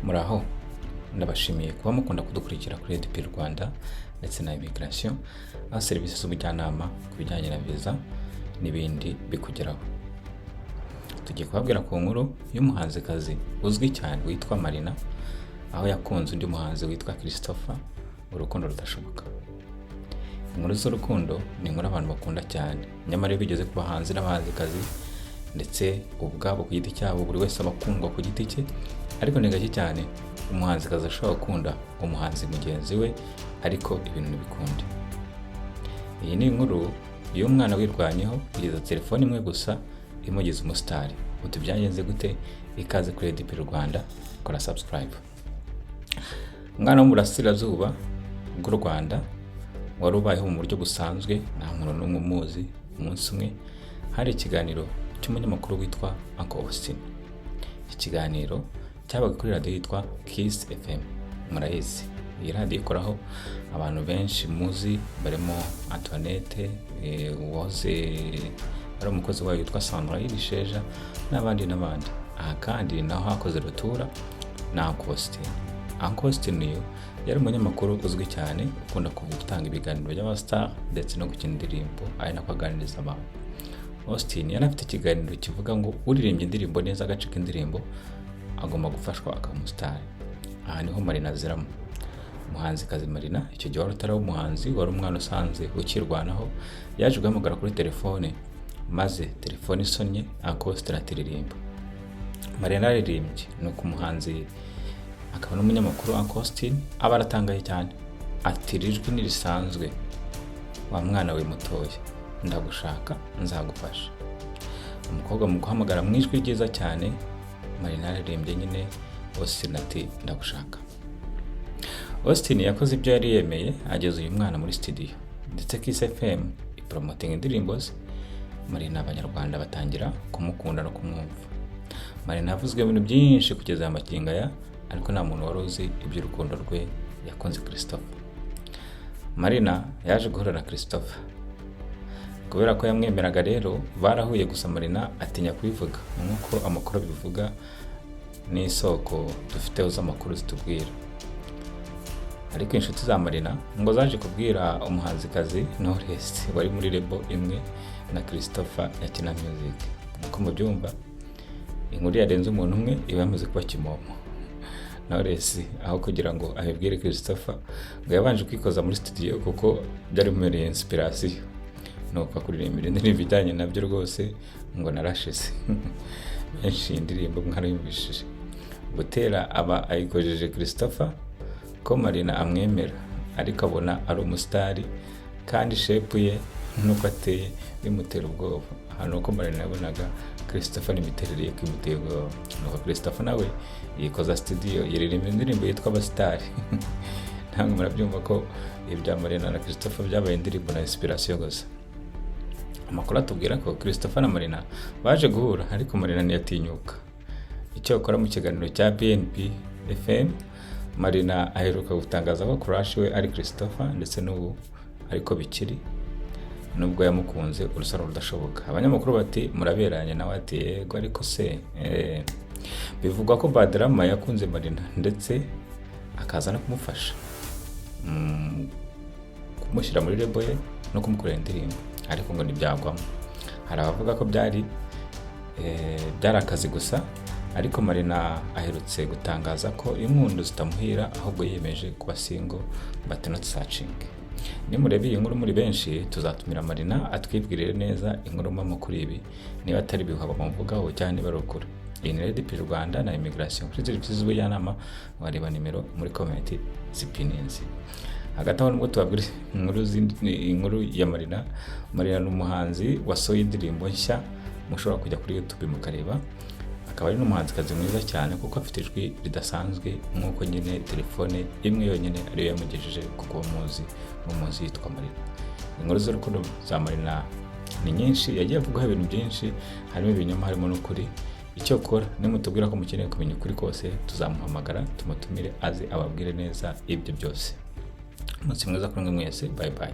Muraho, ndabashimiye kuba mukunda kudukurikira kuri EDP Rwanda ndetse na Immigration, aho serivisi z'ubujyanama ku bijyanye na viza n'ibindi bikugeraho. Tugiye kubabwira ku nkuru y'umuhanzikazi uzwi cyane witwa Marina, aho yakunze undi muhanzi witwa Christopher urukundo rudashoboka. Inkuru z'urukundo ni inkuru abantu bakunda cyane, nyamara iyo bigeze ku bahanzi n'abahanzikazi ndetse ubwabo ku giti cyabo, buri wese aba akundwa ku giti cye, ariko ni gake cyane umuhanzikazi ashobora gukunda umuhanzi mugenzi we ariko ibintu ntibikunde. Iyi ni inkuru y'umwana wirwanyeho kugeza telefone imwe gusa imugize umusitari. Uti byagenze gute? Ikaze kuri EDP Rwanda, kora subscribe. Umwana wo mu burasirazuba bw'u Rwanda wari ubayeho mu buryo busanzwe, nta muntu n'umwe umuzi. Umunsi umwe hari ikiganiro cy'umunyamakuru witwa Uncle Austin. Iki kiganiro cyabaga kuri radiyo yitwa Kiss FM, murayizi. Iyi radiyo ikoraho abantu benshi muzi barimo Antoinette, uwahoze ari umukozi wayo witwa Sandra Y'Ibisheja, n'abandi n'abandi. Aha kandi naho hakoze Rutura na Uncle Austin. Uncle Austin uyu yari umunyamakuru uzwi cyane, ukunda gutanga ibiganiro by'abastar ndetse no gukina indirimbo, ari nako aganiriza abantu. Austin yari afite ikiganiro kivuga ngo uririmbye indirimbo neza, agace k'indirimbo, agomba gufashwa akaba umusitari. Aha niho Marina aziramo. Umuhanzikazi Marina, icyo gihe wari utaraba umuhanzi, wari umwana usanzwe ukirwanaho, yaje guhamagara kuri telefone, maze telefone isonnye Uncle Austin atiririmba. Marina araririmbye, nuko umuhanzi akaba n'umunyamakuru Uncle Austin aba aratangaye cyane, ati: "Iri jwi ntirisanzwe, wa mwana we mutoya, ndagushaka, nzagufasha." Umukobwa mu guhamagara mu ijwi ryiza cyane, Marina araririmbye nyine, Austin ati: "Ndagushaka." Austin yakoze ibyo yari yemeye, ageza uyu mwana muri studio, ndetse Kiss FM ipromotinga indirimbo ze. Marina abanyarwanda batangira kumukunda no kumwumva. Marina yavuzwe ibintu byinshi kugeza aya magingo aya, ariko nta muntu wari uzi iby'urukundo rwe yakunze Christopher. Marina yaje guhura na Christopher kubera ko yamwemeraga. Rero barahuye, gusa Marina atinya kubivuga nk'uko amakuru abivuga n'isoko dufiteho z'amakuru zitubwira. Ariko inshuti za Marina ngo zaje kubwira umuhanzikazi Knowless wari muri label imwe na Christopher ya Kina Music. Uko mubyumva, inkuru yarenze umuntu umwe iba yamaze kuba kimomo. Knowless aho kugira ngo abibwire Christopher, ngo yabanje kwikoza muri studio kuko byari bimubereye inspiration, nuko akuririmbira indirimbo ijyanye nabyo. Rwose ngo narashize benshi, iyi ndirimbo mwarayumvishije. Butera aba ayikojeje Christopher ko Marina amwemera, ariko abona ari umusitari kandi shape ye nuko ateye bimutera ubwoba. Aha ni uko Marina yabonaga Christopher n'imiterere ye ko imuteye ubwoba. Nuko Christopher nawe yikoza studio, yiririmba indirimbo yitwa Abasitari. Ntabwo murabyumva ko ibya Marina na Christopher byabaye indirimbo na inspiration gusa. Amakuru atubwira ko Christopher na Marina baje guhura, ariko Marina ntiyatinyuka. Icyo bakora mu kiganiro cya BNP FM, Marina aheruka gutangaza ko crush we ari Christopher, ndetse n'ubu ariko bikiri, nubwo yamukunze urusaro rudashoboka. Abanyamakuru bati: "Muraberanye?" Nawe ati: "Yego, ariko se." Bivugwa ko Badrama yakunze Marina ndetse akaza no kumufasha kumushyira muri label ye no kumukorera indirimbo, ariko ngo ntibyagwamo. Hari abavuga ko byari akazi gusa, ariko Marina aherutse gutangaza ko inkundo zitamuhira, ahubwo yiyemeje kuba single but not searching. Nimureba iyi nkuru muri benshi, tuzatumira Marina atwibwirire neza inkuru mpamo kuri ibi, niba atari ibihuha bamuvugaho cyangwa niba ari ukuri. Iyi ni RDP Rwanda na Immigration. Kuri serivisi z'ubujyanama wareba nimero muri comment zipininze. Hagati aho, nubwo tubabwira inkuru inkuru ya Marina, Marina ni umuhanzi wasohoye indirimbo nshya mushobora kujya kuri YouTube mukareba, akaba ari n'umuhanzikazi mwiza cyane kuko afite ijwi ridasanzwe, nk'uko nyine telefone imwe yonyine ariyo yamugejeje ku kuba muzi muzi yitwa Marina. Inkuru z'urukundo za Marina ni nyinshi, yagiye avugaho ibintu byinshi, harimo ibinyoma, harimo n'ukuri. Icyo ukora, nimutubwira ko mukeneye kumenya ukuri kose, tuzamuhamagara tumutumire aze ababwire neza ibyo byose. Umunsi mwiza kuri mwe mwese, bye bye.